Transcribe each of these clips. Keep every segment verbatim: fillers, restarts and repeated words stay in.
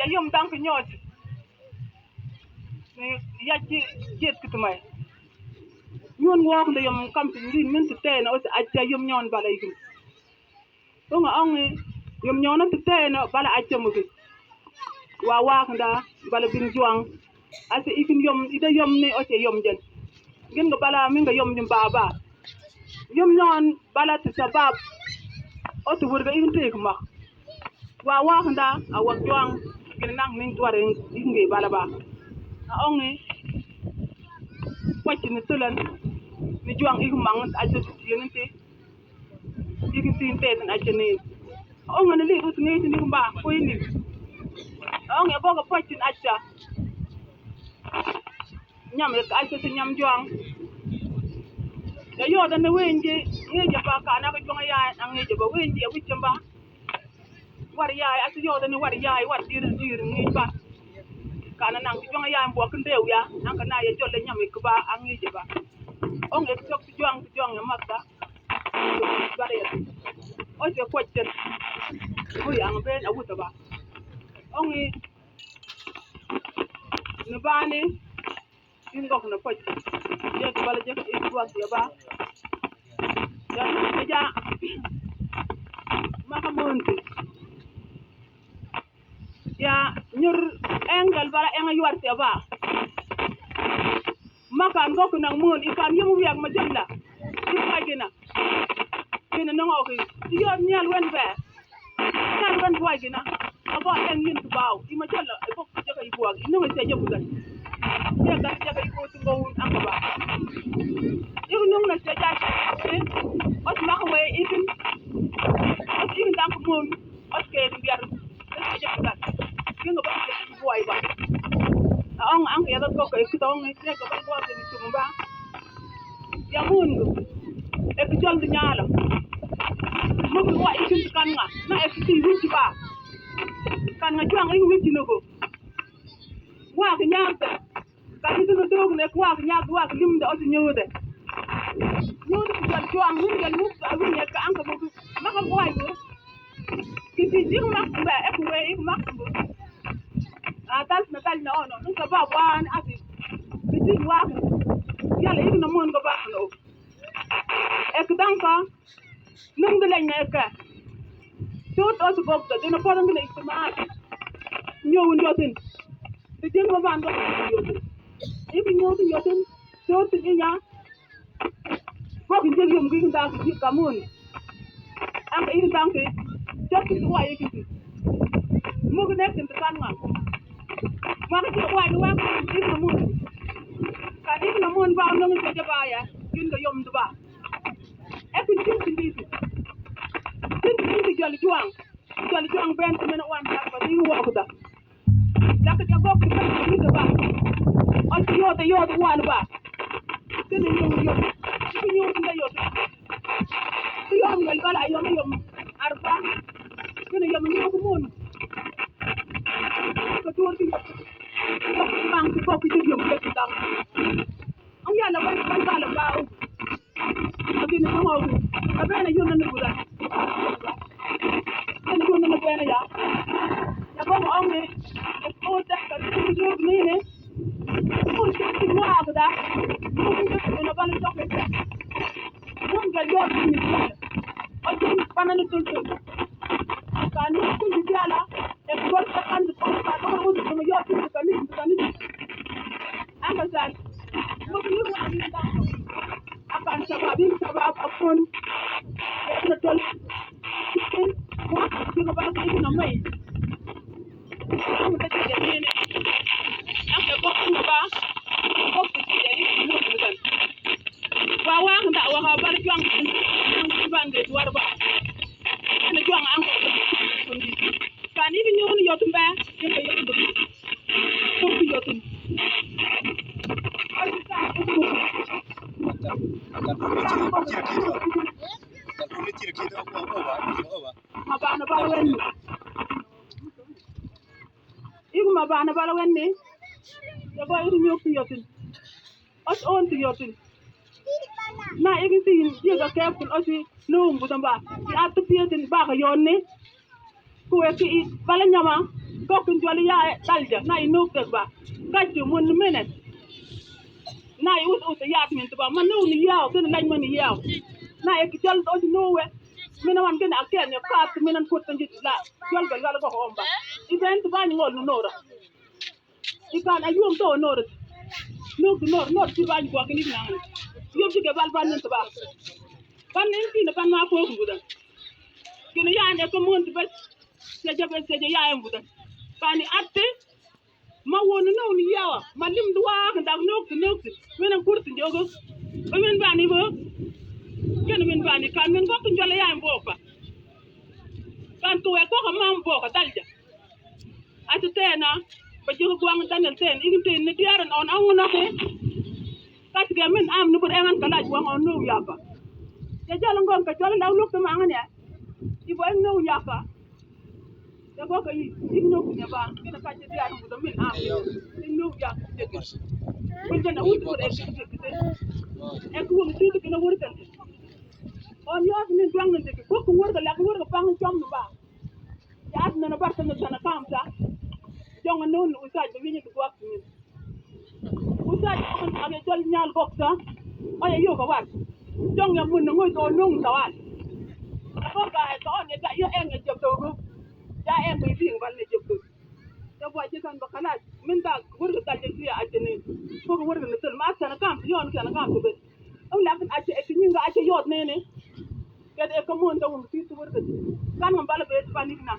Ya yom dang ki nyoj. Ni ya ji, ji ki tumai. Nyun wok nda yom kam ti rin min ti tena o ti aja yom nyon bala ikin. Tunga ongi yom nyon ti tena bala aja mugi. Wa wak nda bala bin juang. Asi ikin yom, ida yom ni o ti yom jen. Gin ga bala min ga yom jin baba. Yom nyon bala ti sabab. O ti wurga ikin ti mak. Wa wak nda a wak juang gin nang ning duar ing, ing bala ba. A ongi kwachi ni tulan ni juang ing mang aja ti ing ti. Ing ti te tan aja ni. A ongi ni li ut ni ti ni ba ko ini. A ongi boga kwachi ni aja. Nyam ek aja ti nyam juang. Ya yo dan ni wenji, ngeja ba kana ka juang ya, ngeja ba wenji ya wichamba. War yaay, asi yo dan ni war yaay, war dir dir ngi ba. Kana nang ti juang yaay mbo kan dew ya, nang kana ya jol nyam ek ba, ang ngi ba. Ong ek chok ti juang, ti juang ya makka. Bare ya. O je ko chen. Ko yang ben a wuta ba. Ong ni bani. Ingok na poj. Jek bala jek ing buak ya ba. Ya, ya. Maka munti. Ya, nyur engel bala enga yuar ya ba. Maka ngok nang mun ikan yum wiak majalla. Ikan gina. Kina nongo ki. Iyo nyal wen be. Nyal wen buai kina. Abo en yin tu bau. Ima jala, abo jaga ibuag. Ino ma jaga bugan. Jaga, jaga ibu tu bau angka ba. Ibu nung na jaga. Ot mak we ikin. Ot ikin dang kumun. Ot ke biar. Jaga bugan. Kinga ba jaga buai ba. Ong ang ya ko ko ikitong jaga ba buai ni tumba. Ya mun. Ek jol di nyala. Mugi wa ikin kan nga. Na ek ti wich ba. Kan nga juang ikin wich nugo. Wa ke nyaka. Kan itu nugo ne wa ke nyaka wa ke lim da ot nyode. Nyode jol juang mun jol mu ka win ya ka ang ka mugi. Maka wa ikin. Kiti jing mak ba ek we ik mak bu. A tal na tal na ono. Nung ka ba wan asi. Kiti wa. Yala ikin na mun ka ba no. Ek dangka, nung de leng na ek. Sot os gok de, dina podong de ik ma. Nyo un yotin. De jeng ma ban do yotin. Ibi nyo tin yotin. Sot tin inya. Gok in jeng yum gi da ki kamun. Ang ka ikin dangki. Sot tin wa ikin. Mug ne kin kan ma. Maka ti wa ni wa ikin mun. Ka ikin mun ba nung sa jaba ya. Kin ka yom du ba. Ekin tin tin tin. Tin tin tin jali juang. Jali juang ben ti mena wan ba ba tin wo ko da. Da ka jago ko ba ni ba. O ti yo da yo da wan ba. Tin ni yo yo. Tin ni yo da yo. Tin yo ngal bala yo yo. Arba. Tin yo yo ko mun. Ko tur tin. Bang ko ko ti yo ko da. Ang yala ban ban bala ba. Abin na hawa ku. Abin na yun na nugudan. Abin na yun na nugudan ya. Ya ba mo ang ne. Ko ta ka tu ni ne. Ko ta ti mo ako da. Ko ta na ban to ke. Ko ga yo ni. O tin pa na ni tul tul. Ka ni ku ni yala. E ko ta kan ko ta ko mo ni yo ti ka ni ka ni. Ang ka san. Mo ni mo ni da. Akan sabab, in sabab akun. Ina tol. Wa, kino ba, kino mai. Ang ta kaya kini. Ang ta kok kino ba. Kok kini. Wa, wa, ang ta, wa, ka, ba, juang. Ang, juang, juang, juang, ba. Ang, juang, ang, kok kini. Kani bi ñëw ni yotum ba, ñëw ba yotum. Tum bi yotum. Ma bana bala wenni. Igu ma bana bala wenni. Yabo igu ñëw ti yotum. Ot on ti yotin. Na ikin tin jiga kepul oti nung budamba. Ti atu pietin baka yonni. Kuwe ki i bala nyama. Kok kin jol ya dalja, na i nuk tek ba. Kacci mun menen. Na i ut ut yat min tiba, ma nuk ni yaw, kin laj man yaw. Na i ki jol doj nuwe. Min wan kin akel ne, kat min an kut tan jit la. Jol gal gal ko homba. I ben tiba ni ngol nu nora. I kan a yom to nor. Nor, nor, nor, ti ban gwa kini nang. Yom ti ke bal ban nan tiba. Ban nin ti na ban ma ko gudan. Kini ya ne ko mun tiba. Seja be seja ya en gudan. Kani atte. Ma wonu no ni yawa. Ma lim duwa kan dak nok nok. Menen kurti jogo. Menen bani bo. Ken menen bani kan menen ko kin jole ya en boka. Kan tuwe ko ka mam boka dalja. Ati tena, ba jiru guang Daniel ten, igin ten ni diaran on ang na ke. Kat ke min am ni bur engan kalaj guang on no yaka. Ya jalan guang ka jalan daw luk tama angan ya. Ibo eng no yaka. Ya gua ka i, eng no kunya ba, kena kaje diaran buda min am. Eng no yaka. Kun jana wut bur ek ek ek. Ek wut tu kena wut kan. On yaka min guang nan deke. Gua kun wut ka lak wut ka pang chom ba. Yaat nana bar tana tana kamsa. Jong nun usaj ba wini duwak ni. Usaj on age jol nyal goksa. Oya yoga war. Jong ya mun ngoi to nung tawal. Ko ga to ne ga yo eng jeb to go. Ya eng bi bing bal ne jeb to. Ya bwa je kan ba kalas. Min da wurga da je siya ajene. Ko wurga ne tel ma tana kam yon kana kam to be. Am lakin ache e kinyinga ache yot nene. Kede e kamun da wum ti tuwur kede. Kan ngam bala be panik na.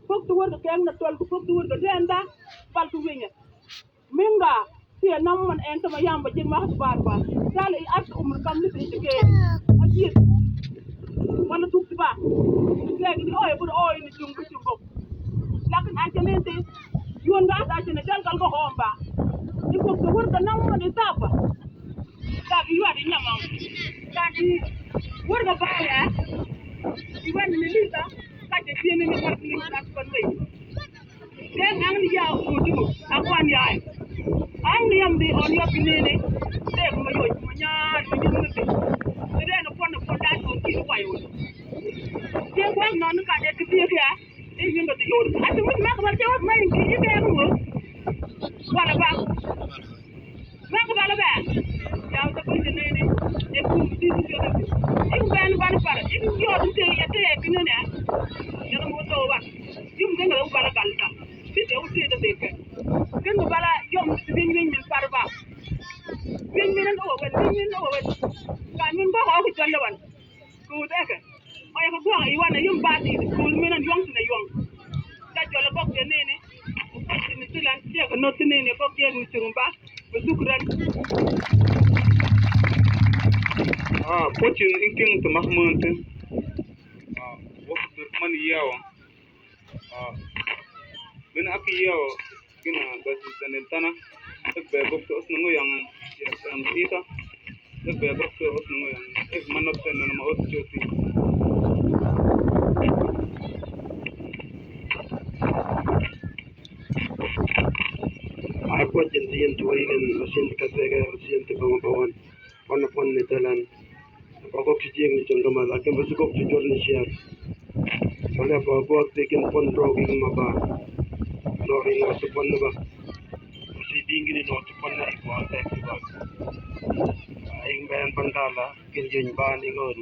Kok tuwur ke keng na tol kok tuwur ke denda. Bal tu winya. Minga. Tiya nam man en tama yamba jin ma bar bar. Dala i at umur kam ni ti ke. Ajit. Wana tuk ba. Ke ni oy bur oy ni jung jung. Lakin ache nente. Yun ga ache ne dal kal ko homba. Ni kok tuwur ke nam man itapa. Kaki yuwa di nyamang. Kaki wurga baya. Iwan ni lisa. Kaki tiene ni kaki lisa kaki panwe. Then ang ni ya udu. Akwan ya. Ang ni yam di on ya pinene. Tek ma yoy ma nyan ma nyum ni. Then upon upon that on ki wa yo. Then wan non ka de ki ya. Iyinga ti yori. Ati musu maka bar jawab ma ingi ibe amu. Wala ba. Maka bala ba. Yaw ta kunde nene. E kum ti ti yori. Iku ben ban para. Iku yori te ya te kinene. Ya mo to ba. Yum ganga u bala galta. Ti te u te te te. Ganga bala yom ti bin bin min para ba. Bin min o wen, bin min o wen. Ka min ba ko janda wan. Ku deke. Oya ko guang iwan na yung bati. Ku minan yung sina yung. Ka jola bok de nene. Ni silan dia ko not nene bok dia ni sirumba. Shukran. Ah, pochin inking to mahmunte. Ah, waktu man yawa. Ah, min aki yawa. Kina bas danil tana. Ek be gokto os nungu yang ya, yang ita. Ek be gokto os nungu yang. Ek manok sen nana ma os joti. Ako jenti yang tuwa ikan, siente kasega, siente pamapawan. Pon pon ni talan. Pagok si jeng ni changkamal, akin basi gok si jor ni siar. Sale pagok si kin pon rog ing maba. Lori no si pon ba. Si bingin no si pon na ipo atek ba. Ing bayan pangkala, kin jeng ba ni ngon.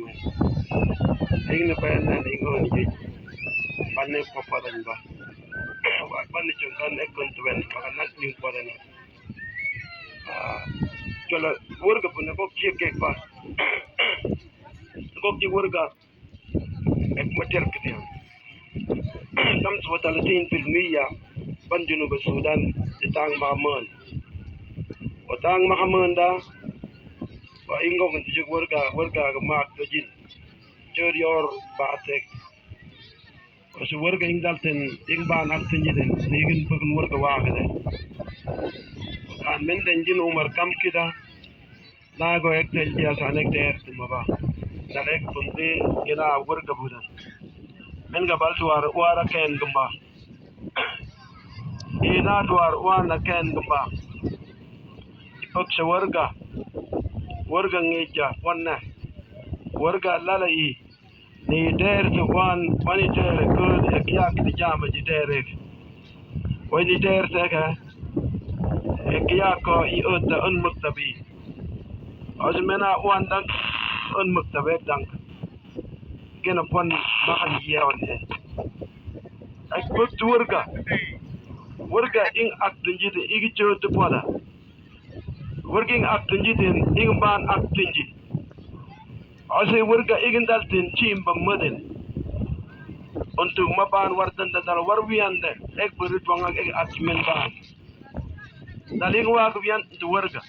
Ing ni bayan na ni ngon jeng. Pan ni papa dan ba. Wa pan ni changkan ekon tuwen, makanak ni papa dan. Ah, jola wurga puna gok jik kek ba. Gok jik wurga. Ek mater ketiang. Tam suwa talatin pil miya. Ban Junub Sudan. Itang maman. Otang mahaman da. Wa ingok jik wurga, wurga mak dojin. Jor yor batek. Wasu wurga ing dalten, ing ban akten jiden, nigin pukun wurga wakede. Kan men den jin Umar kam kida, nago ek tel jia san ek der tima ba. Dal ek punti gina wurga budan. Men ga bal tuwar wara ken gumba. Ina tuwar wana ken gumba. Ipok se wurga. Wurga ngeja, wana. Wurga lala i. Ni dere ti wan, wani dere kud ek yak ni jama ji dere. Wai ni der teke. Ek yako i ota un muktabi. Os mena wan dang un muktabi dang. Gena pon makan yawan e. Ek puk tu wurga. Wurga ing ak tunjite igi cho tu poda. Wurga ing ak tunjite ing ban ak tunji. Ose wurga ing daltin chimba maden. Untuk maban wardan da dal war wianda ek buru tuang ek ak men ban. Dal ing wak wian tu wurga.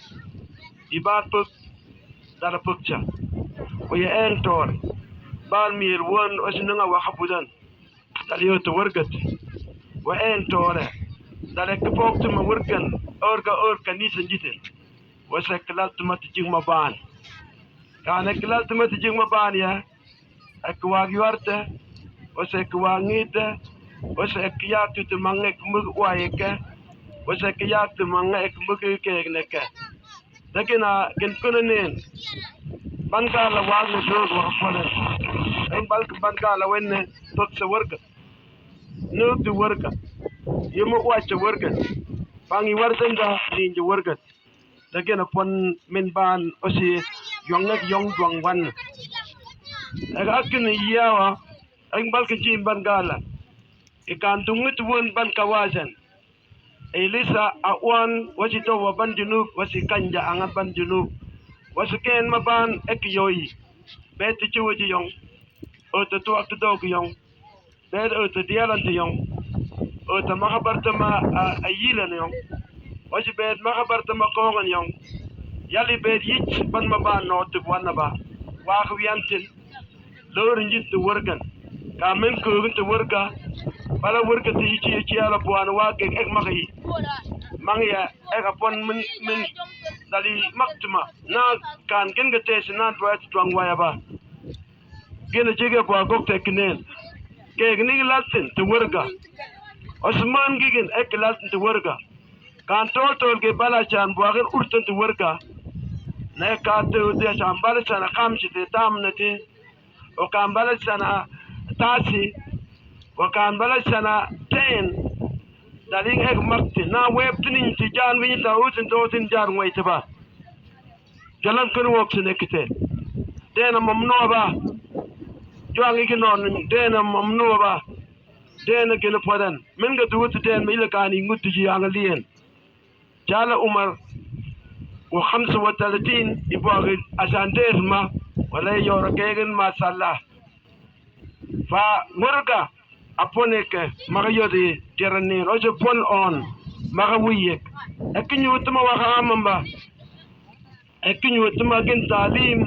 Ibar puk dal pukcha. Waya en tor. Bal mir won ose nunga wakabudan. Dal yo tu wurgat. Wa en tore. Dal ek pok tu ma wurgan. Orga orga ni sanjiten. Wa sek lal tu ma tu jing ma ban. Kan ek lal tu ma tu jing ma ban ya. Ek wag yuarte. Wa sek wag ngite. Wa sek yak tu tu mang ek mug wa yeke. Wa sek yak tu mang ek mug ke neke. Dakina gen kuna nen. Ban gala wal ne dog wa pole. En bal ban gala wenne puk sa wurga. Nuk di wurga. Yuma wacha wurga. Bangi wardan da ninja wurga. Dakina pon men ban osi yong ek yong duang wan. Ek akin yawa. En bal kin jin ban gala. Ikan dungit wun ban kawasan. Elisa a wan wasi towa ban junub wasi kanja angat ban junub. Wasi ken ma ban ek yoyi. Beti chuwa ji yong. Ota tuak tu dog yong. Beti ota dialan tu yong. Ota makabarta ma a yilan yong. Wasi beti makabarta ma kongan yong. Yali beti yich ban ma ban no tu wan na ba. Wak wiantin. Lor njit tu wurgan. Ka men kugin tu wurga. Bala wurga ti ichi ichi ala buan wa ke ek makayi. Mang ya ek apon men men dali maktuma. Na kan gen ga tesi na dua tu tuang waya ba. Gen a jige bua gok te kinen. Ke gini latin tu wurga. Osman gigin ek latin tu wurga. Kan tol tol ge bala chan bua gen urtan tu wurga. Na ek ka tu de chan bala chan a kam si te tam na te. Wa kan bala sana tasi, wa kan bala sana ten, daling ek makti, na web tinin ti jan wini ta utin to tin jan wai te ba. Jalan kun wok sine kite. Dena mamnu ba. Juang iki non, dena mamnu ba. Dena gina padan. Min ga duwutu den ma ila kani ngutu ji ang lien. Jala umar wa khamsa wa talatin ibuagi asan desma wala yora kegen masala. Fa ngurga apone ke maga yodi jeranin ojo pon on maga wiyek. Ekinyu tuma wa khamamba. Ekinyu tuma gin talim.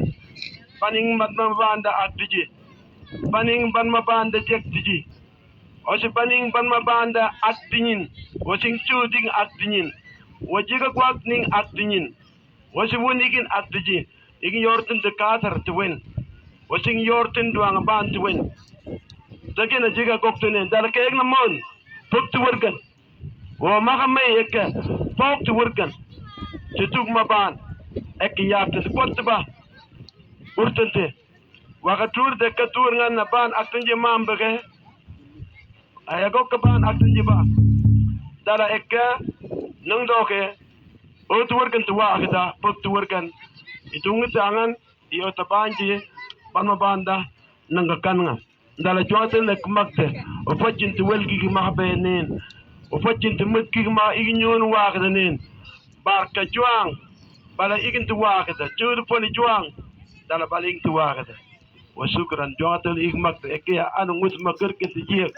Paning matma banda aktiji. Paning ban ma banda jektiji. Wasi baning ban ma banda aktinin. Wasi chuding aktinin. Wajiga gwagning aktinin. Wasi wunigin aktiji. Igin yortin de katar tuwen. Wasi yortin duang ban tuwen. Dagina jiga goktunen. Dala kegna mon. Puk tu wurgan. Wa maka mai eke. Puk tu wurgan. Tutuk ma ban. Eke yakta. Pot ba. Urtante. Waka tur de ka tur ngan na ban aktunji mambege. Aya gokka ban aktunji ba. Dala eke nung doke. O tu wurgan tu wa akita puk tu wurgan. Itungi tangan i ota banji ban ma banda nanga kan nga. Dala juang te lek makte. O fajin tu welgi gi maka benen. O fajin tu mutgi gi ma igi nyun wa akita nen. Barka juang. Bala igin tu wa akita. Chudu poni juang. Dala bala igin tu wa akita. Wa shukran, juang atal ik makta, eke ya anu ngut makar ke ti jiek.